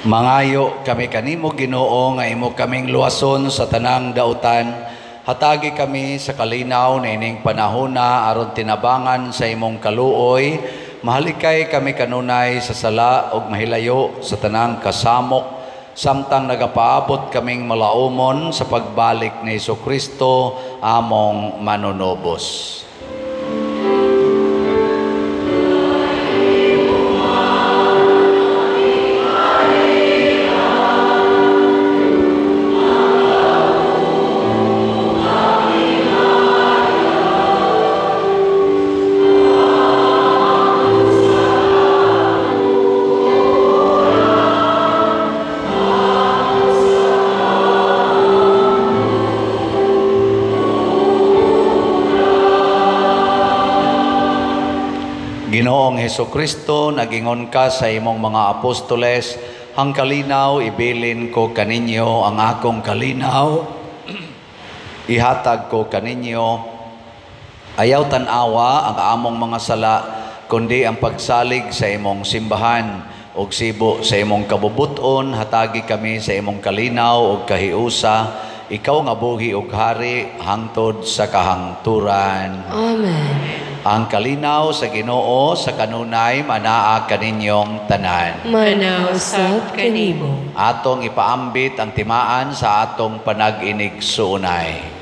Mangayo kami kanimo, Ginoo, nga imo kaming luwason sa tanang dautan. Hatagi kami sa kalinaw na ining panahona aron tinabangan sa imong kaluoy. Mahalikay kami kanunay sa sala ug mahilayo sa tanang kasamok samtang nagapaabot kaming malaumon sa pagbalik ni Hesukristo among manunubos. Ginoong Hesukristo, nagingon ka sa imong mga apostoles, ang kalinaw ibilin ko kaninyo, ang akong kalinaw ihatag ko kaninyo. Ayaw tan-awa ang among mga sala, kundi ang pagsalig sa imong simbahan ug sibo sa imong kabubuton, hatagi kami sa imong kalinaw ug kahiusa. Ikaw nga buhi ug hari hangtod sa kahangturan. Amen. Ang kalinaw sa Ginoo sa kanunay manaa kaninyong tanan. Manaw sab kanimo. Atong ipaambit ang timaan sa atong panag-inig-suunay.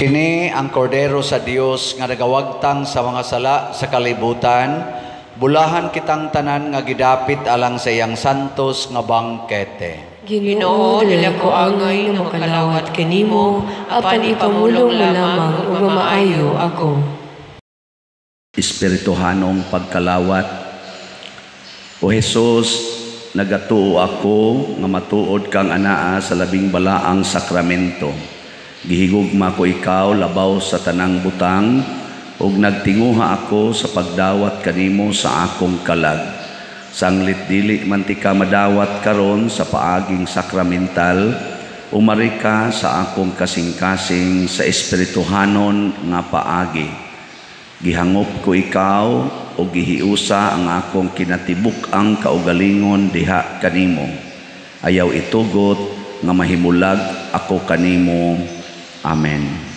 Kini ang kordero sa Dios nga nagawagtang sa mga sala sa kalibutan, bulahan kitang tanan nga gidapit alang sa iyang santos nga bangkete. Ginoo, dili ko angay nga makalawat kanimo, apan ipamulong mo lamang ug mamaayo ako. Espirituhanong pagkalawat. O Jesus, nagatuo ako nga matuod kang anaa sa labing balaang sakramento. Gihigugma ko ikaw labaw sa tanang butang, ug nagtinguha ako sa pagdawat kanimo sa akong kalag. Sanglit dili man ti ka madawat karon sa paaging sakramental, umari ka sa akong kasing-kasing sa espirituhanon nga paagi. Gihangop ko ikaw ug gihiusa ang akong kinatibuk-ang kaugalingon diha kanimo. Ayaw itugot nga mahimulag ako kanimo. Amen.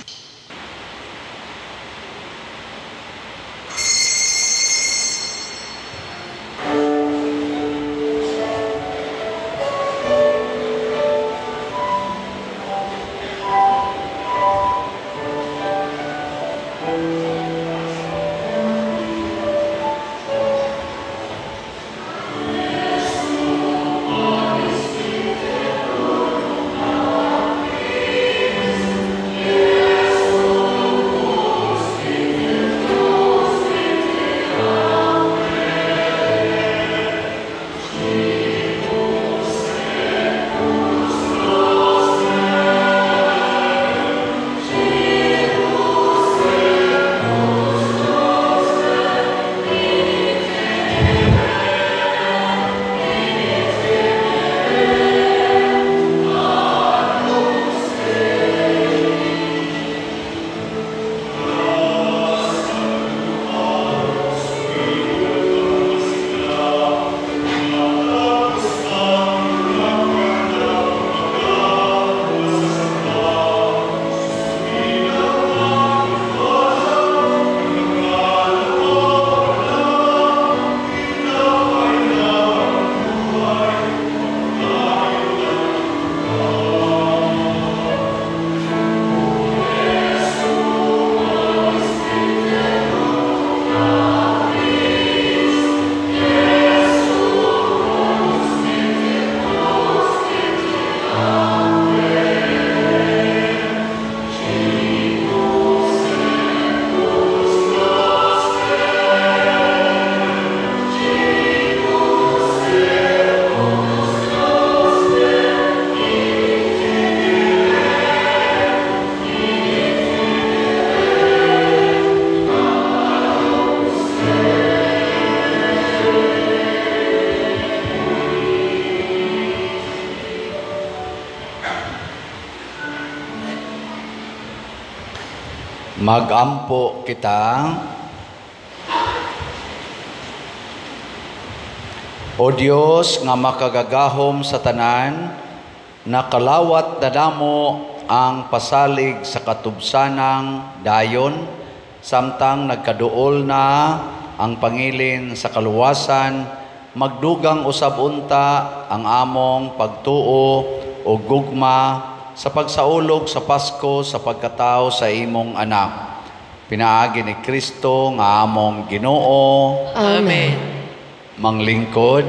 Magampo kita. O Dios nga makagagahom sa tanan, nakalawat na namo ang pasalig sa katubsanang dayon, samtang nagkaduol na ang pangilin sa kaluwasan, magdugang usab unta ang among pagtuo o gugma sa pagsaulog sa Pasko sa pagkatao sa imong anak. Pinaagi ni Kristo nga among Ginoo. Amen. Manglingkod,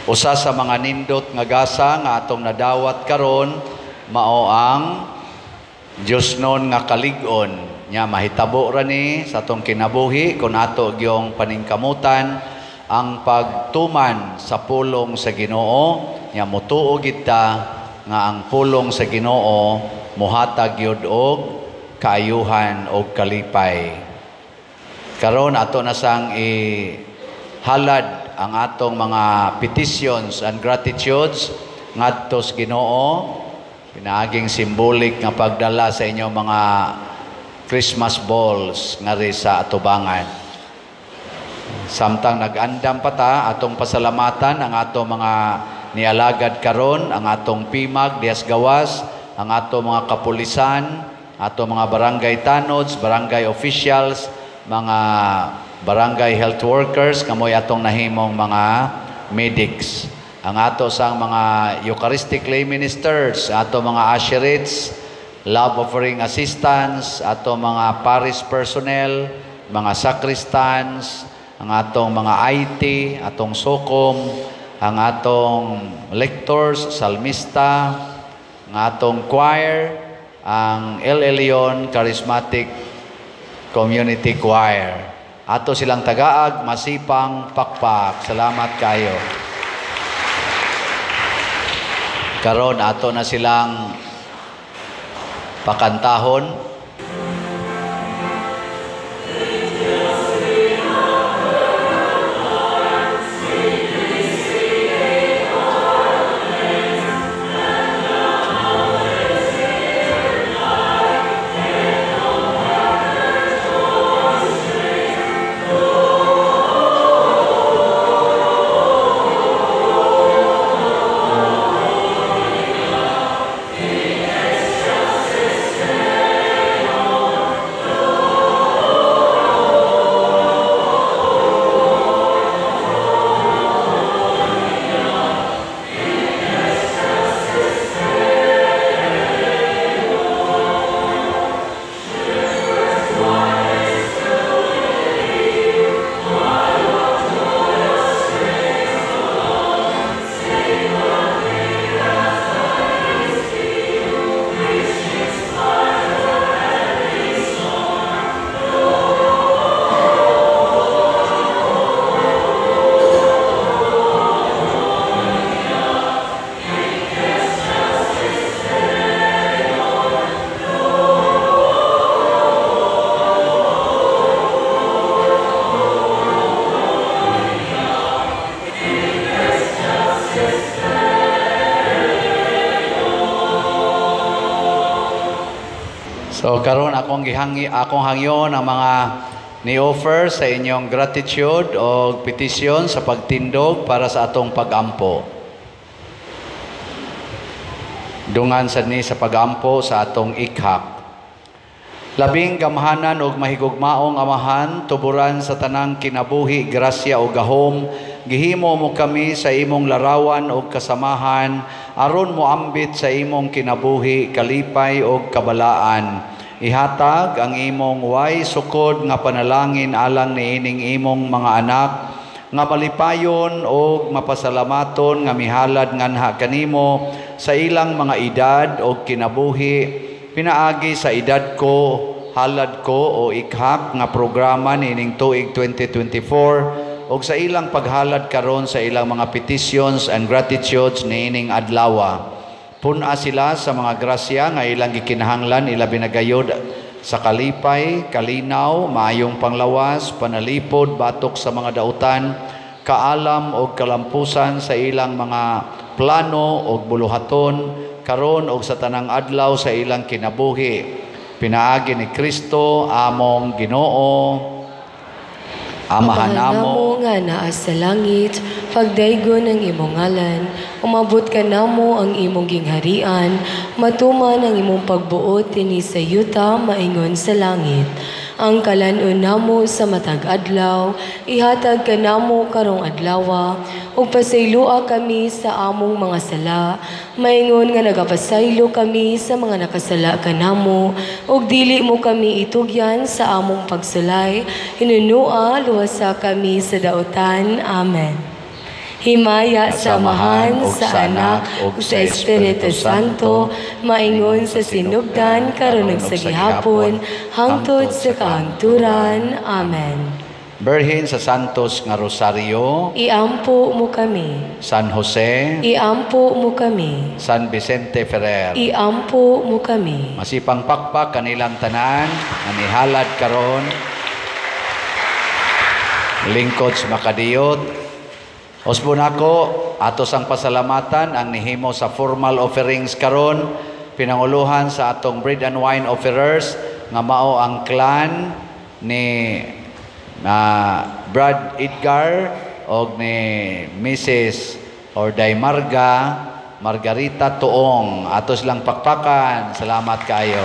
usa sa mga nindot nga gasa nga atong nadawat karon mao ang Diosnon nga kalig-on. Nya mahitabo ra ni sa atong kinabuhi kung ato gyong paningkamutan ang pagtuman sa pulong sa Ginoo. Nya motuo gid ta nga ang pulong sa Ginoo mohatag gyud og kaayuhan og kalipay. Karon ato na sang ihalad ang atong mga petitions and gratitudes ngadto sa Ginoo, pinaaging symbolic nga pagdala sa inyong mga Christmas balls ngari sa atubangan. Samtang nag-andam pa ta, atong pasalamatan ang atong mga nialagad karon, ang atong PIMAG dias gawas, ang atong mga kapulisan, atong mga barangay tanods, barangay officials, mga barangay health workers, kamoy atong nahimong mga medics, ang ato sang mga Eucharistic lay ministers, ato mga usherates, love offering assistants, ato mga parish personnel, mga sacristans, ang atong mga IT, atong SOCOM, ang atong lectors, salmista, ang atong choir, ang El Elyon Charismatic Community Choir. Ato silang tagaag, masipang pakpak. Salamat kayo. Karon ato na silang pakantahon. So karon akong gihangi akong hangyon ang mga ni-offer sa inyong gratitude o petisyon sa pagtindog para sa atong pagampo. Dungan sad ni sa pagampo sa atong ikhak. Labing gamhanan og mahigugmaong Amahan, tuburan sa tanang kinabuhi, grasya o gahom, gihimo mo kami sa imong larawan og kasamahan, aron moambit sa imong kinabuhi, kalipay og kabalaan. Ihatag ang imong way sukod nga panalangin alang niining imong mga anak, nga malipayon og mapasalamaton nga mihalad nganha kanimo sa ilang mga edad og kinabuhi, pinaagi sa edad ko, halad ko o ikhak nga programa niining tuig 2024 og sa ilang paghalad karon sa ilang mga petitions and gratitudes niining adlawa. Pun-a sila sa mga grasya nga ilang gikinahanglan, ilabi na gayod sa kalipay, kalinaw, maayong panglawas, panalipod, batok sa mga dautan, kaalam og kalampusan sa ilang mga plano og buluhaton karon og sa tanang adlaw sa ilang kinabuhi. Pinaagi ni Kristo among Ginoo. Amahan namo nga naa sa langit, pagdaygon ang imong ngalan, umabot ka namo ang imong gingharian, matuman ang imong pagbuot dinhi sa yuta maingon sa langit. Ang kalan-on namo sa matag adlaw, ihatag kanamo karong adlawa, ug pasayloa kami sa among mga sala, maingon nga nagapasaylo kami sa mga nakasala kanamo, ug dili mo kami itugyan sa among pagsulay, hinunua luwasa kami sa dautan. Amen. Himaya sa Amahan, sa Anak, ug sa Espiritu Santo, maingon sa sinugdan, karon ug sa gihapon, hangtod sa kahangturan. Amen. Birhen sa Santos nga Rosario, iampo mo kami. San Jose, iampo mo kami. San Vicente Ferrer, iampo mo kami. Masipang pakpak kanilang tanan nga nihalad karon, lingkod sa makadiyot. Usbon ako, atos ang pasalamatan ang nihimo sa formal offerings karon, pinanguluhan sa atong bread and wine offerers nga mao ang clan ni Brad Edgar og ni Mrs. or Daymarga Margarita Tuong. Atos lang pakpakan. Salamat kaayo.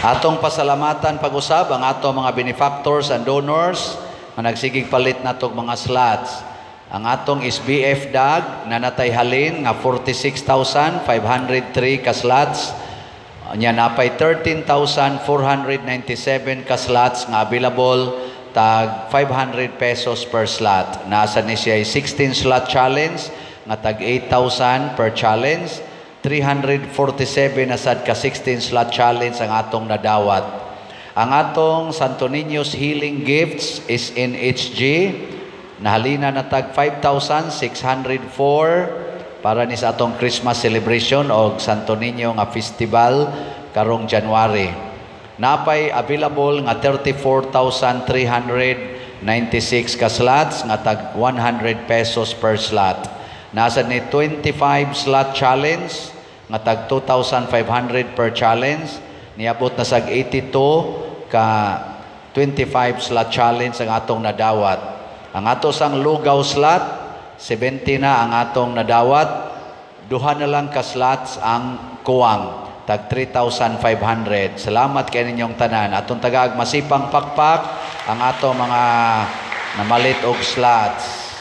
Atong pasalamatan pag-usab ang ato mga benefactors and donors nga nagsigig palit natog mga slots. Ang atong SBF DAG na natay halin nga 46,503 ka slots. Nya napay 13,497 ka slots nga available tag 500 pesos per slot. Nasa ni siya 16 slot challenge nga tag 8,000 per challenge. 347 na sad ka 16 slot challenge ang atong nadawat. Ang atong Santo Niño's Healing Gifts is in HG. Nahalina na tag 5,604 para ni sa atong Christmas celebration o Santo Niño nga festival karong January. Napay available nga 34,396 ka slots nga tag 100 pesos per slot. Nasa ni 25 slot challenge nga tag 2,500 per challenge. Niabot na sag 82 ka 25 slot challenge ang atong nadawat. Ang ato sang lugaw slot, 70 na ang atong nadawat. Duha na lang ka slots ang kuwang, tag 3,500. Salamat kay ninyong tanan. Atong tagaag masipang pakpak ang atong mga namalit og slots.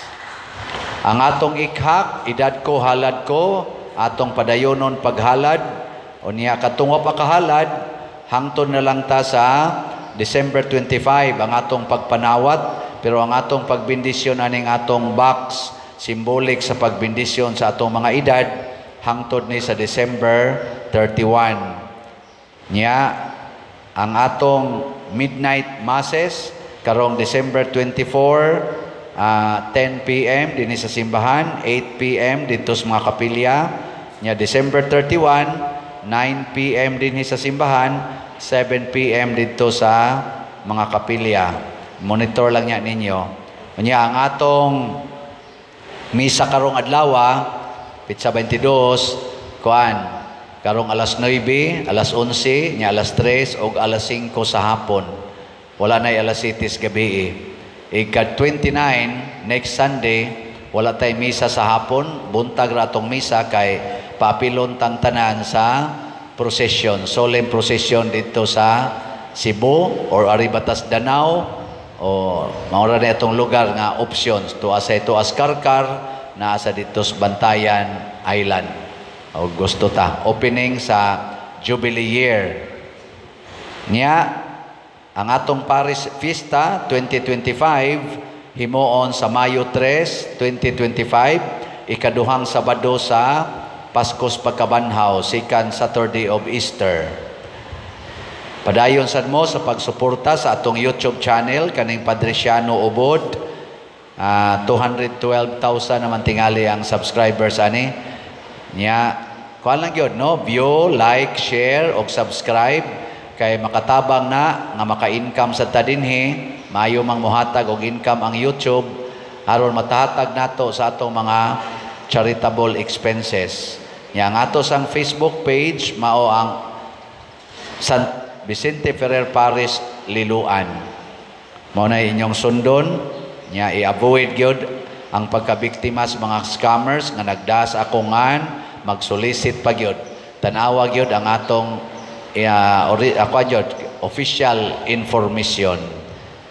Ang atong ikhak, edad ko, halad ko, atong padayonon paghalad, o niya katungwa pa kahalad, hangtod na lang ta sa December 25 ang atong pagpanawat, pero ang atong pagbindisyon aning atong box, symbolic sa pagbindisyon sa atong mga edad, hangtod ni sa December 31. Niya, ang atong midnight masses, karong December 24, 10 p.m. dinhi sa simbahan, 8 p.m. dito sa mga kapilya. Nya December 31, 9 p.m. dinhi sa simbahan, 7 p.m. dito sa mga kapilya. Monitor lang niya ninyo. Nya ang atong misa karong adlaw, pitsa 22, kuan karong alas 9, alas 11, nya alas 3 og alas 5 sa hapon. Wala nay alas 7 gabi. Ika 29 next Sunday, wala tay misa sa hapon, buntag ra atong misa kay paapilon tang tanan sa procession, solemn procession dito sa Cebu or Aribatas Danao o maura na itong lugar nga options tuas sa tuas Karkar naa sa dito sa Bantayan Island. O gusto ta opening sa Jubilee Year. Nya ang atong Paris Fiesta 2025 himuon sa Mayo 3, 2025, ikaduhang Sabado sa Paskos Pagkabanhaw, second Saturday of Easter. Padayon sad mo sa pagsuporta sa atong YouTube channel kaning Padriciano Ubod. 212,000 naman tingali ang subscribers ani. Nya kuan lang gyud no, view, like, share og subscribe kay makatabang na nga maka-income sa ta dinhi, maayo mang mohatag og income ang YouTube aron matahatag nato sa atong mga charitable expenses. Nya ang ato sang Facebook page mao ang San Vicente Ferrer Parish Liloan. Mao na inyong sundon nya i-avoid gyud ang pagkabiktima sa mga scammers nga nagdas ako ngan magsolicit pa gyud. Tan-awa gyud ang atong ako gyud official information.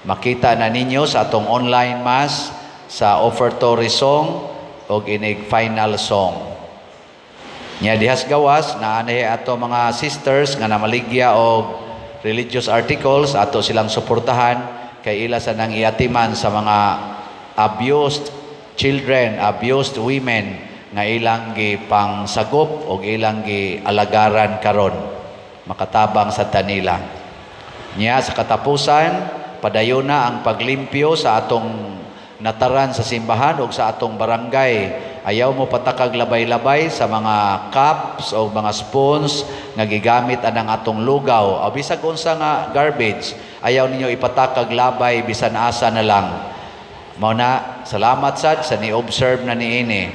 Makita na ninyo sa atong online mass sa offertory song og inig final song. Nya dihas gawas naa nahi ato mga sisters nga namaligya og religious articles, ato silang suportahan kay ila sa nang iatiman sa mga abused children, abused women nga ilang gipangsagop og ilang gialagaran karon makatabang sa tanila. Nya sa katapusan, padayon na ang paglimpyo sa atong nataran sa simbahan o sa atong barangay. Ayaw mo patakag labay-labay sa mga cups o mga spoons nga gigamit anang atong lugaw o bisag unsa nga garbage. Ayaw ninyo ipatakag labay bisan asa na lang. Mao na, salamat sad sa ni-observe na niini.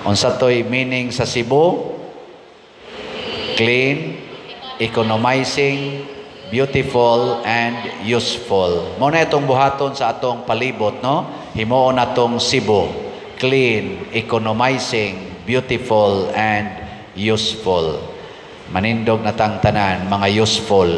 Unsa toy meaning sa Cebu? Clean, economizing, beautiful, and useful. Mao na itong buhaton sa atong palibot, no? Himuon atong Cebu. Clean, economizing, beautiful, and useful. Manindog na tang tanan, mga useful.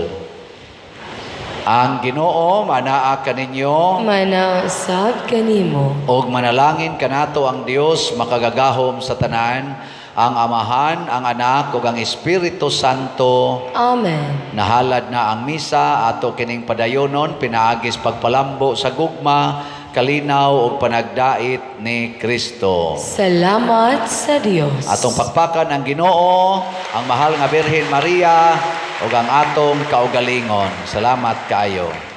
Ang Ginoo manaa kaninyo, Manaa usab kanimo. Og manalangin kanato ang Dios makagagahom sa tanan, ang Amahan, ang Anak ug ang Espiritu Santo. Amen. Nahalad na ang misa ato kining padayonon pinaagis pagpalambo sa gugma, kalinaw ug panagdait ni Kristo. Salamat sa Dios. Atong pakpakan ang Ginoo, ang mahal nga Birhen Maria ug ang atong kaugalingon. Salamat kaayo.